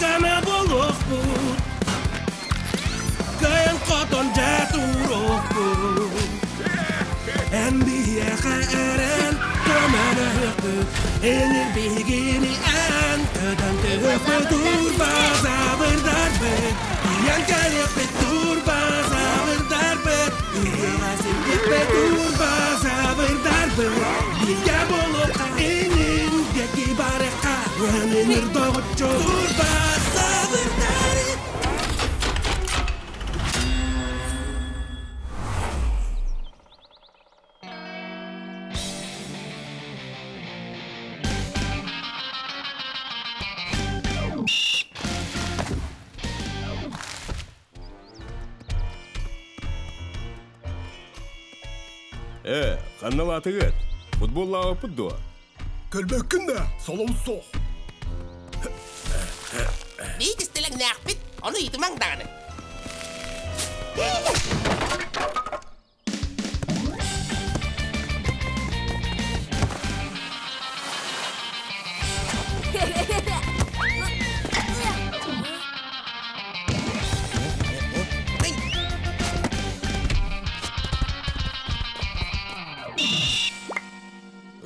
Күүс-көмө буолуохпут, Кыайан-хотон дьэ туруохпут. Эн биһиэхэ эрэн көмөлөһүөхпүт, Энир биһигини эн көтөн түһүөхпүт. Турбазаврдарбыт, тиийэн кэлиэхпит. Турбазаврдарбыт, ыһыаҕа сирдиэхпит. Турбазаврдарбыт, бииргэ буолуохха, инин диэки барыахха, Өнүнүр доҕоччу турбазаврдар. Э, ханналаатыгыт? Футболлаабыппыт дуо? Көрбөккүн да, солом суох. Биит истэлэҥнээхпит, ону ыйытымаҥ даҕаны.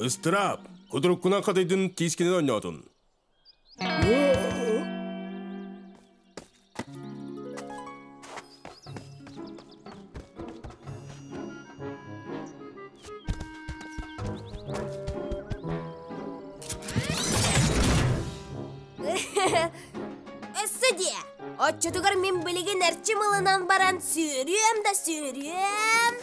Ыстыраап, кудуруккунан хатыйдын тиискинэн оонньоотун. Өссө диэ! Оччотугар мин билигин эрчим ылынан баран сүүрүөм да сүүрүөм.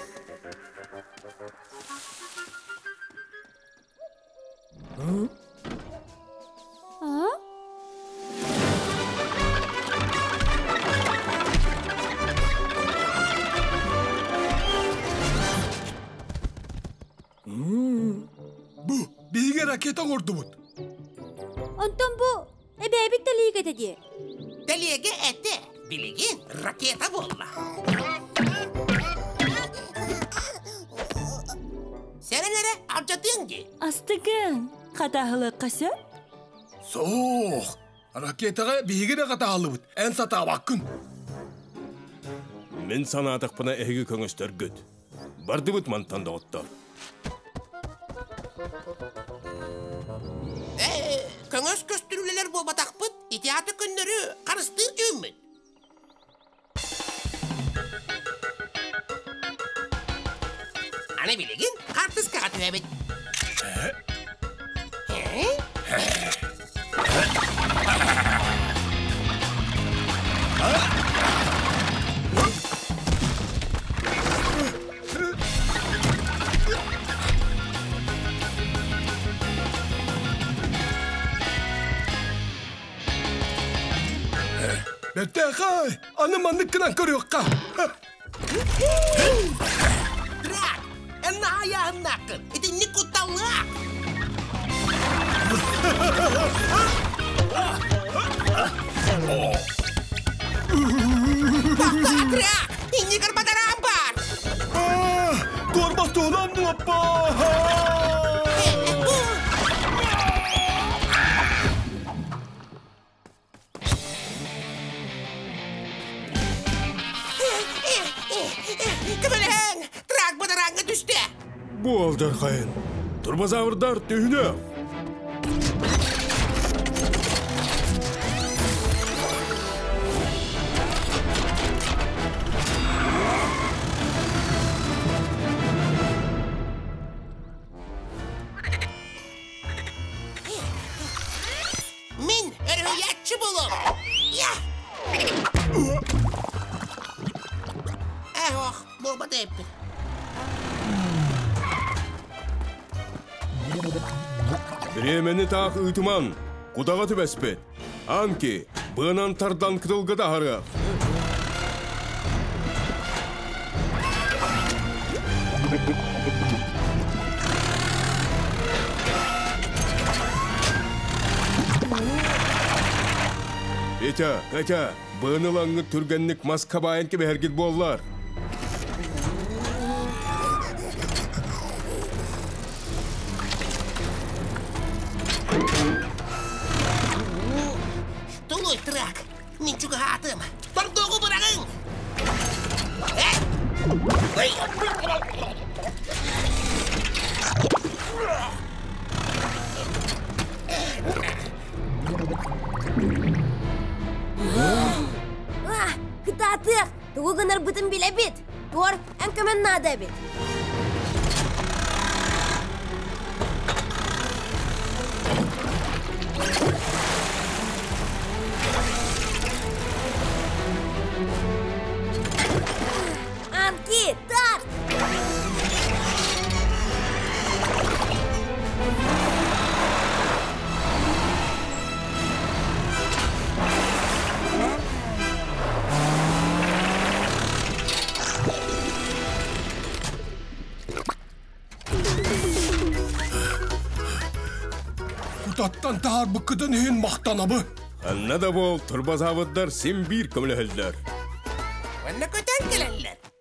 Бу биһиги ракета оҥордубут. Онтон бу эбээбит тэлиэгэтэ дии. Тэлиэгэ этэ, билигин ракета буолла. Сэрэн эрэ алдьатыаҥ дии. Астыгын, хатааһылыахха сөп? Суох. Ракетаҕа биһиги да хатааһылыбыт. Эн сатаабаккын. Мин санаатахпына эһиги көҥөстөргүт. Бардыбыт мантан доҕоттор. Ээ, көҥөс көстүрүүлэлэр буолбатахпыт. Ити ааты көннөрү харыстыыр түүммүт. Аны билигин хаартыскаҕа түһэбит. Бэртээхэй! Аны маннык гынан көрүөххэ! Драк! Эн наһаа Итинник кутталлаах! Драк! Иннигэр бадараан баар! Туорбас туһунан дуоппа! Көмөлөһөҥ! Трак бадарааҥҥа түстэ! Бу алдьархайын! Турбозаврдар түһүнүөх! Мин өрүһүйээччи буолуом! Я! Эх, буолбата эппит. Бириэмэни таах ыытыман, кудаҕа түбэспит. Анки, быанан тардан кытылга таһарыах. Петя, Катя, быаны ылаҥҥыт түргэнник мас хабаайын кэбиһэргит буоллар. Тулуй, Батыраак, мин чугаһаатым. Тордуогу быраҕыҥ! Кытаатыах! Тугу гынарбытын билэбит. Туор, эн көмөн наада эбит. Анки, тарт! Кутаттан таһаарбыккытын иһин махтанабы. Ханна да буол, турбазаводдар син биир көмөлөһөллөр. Уонна көтөн кэлэллэр.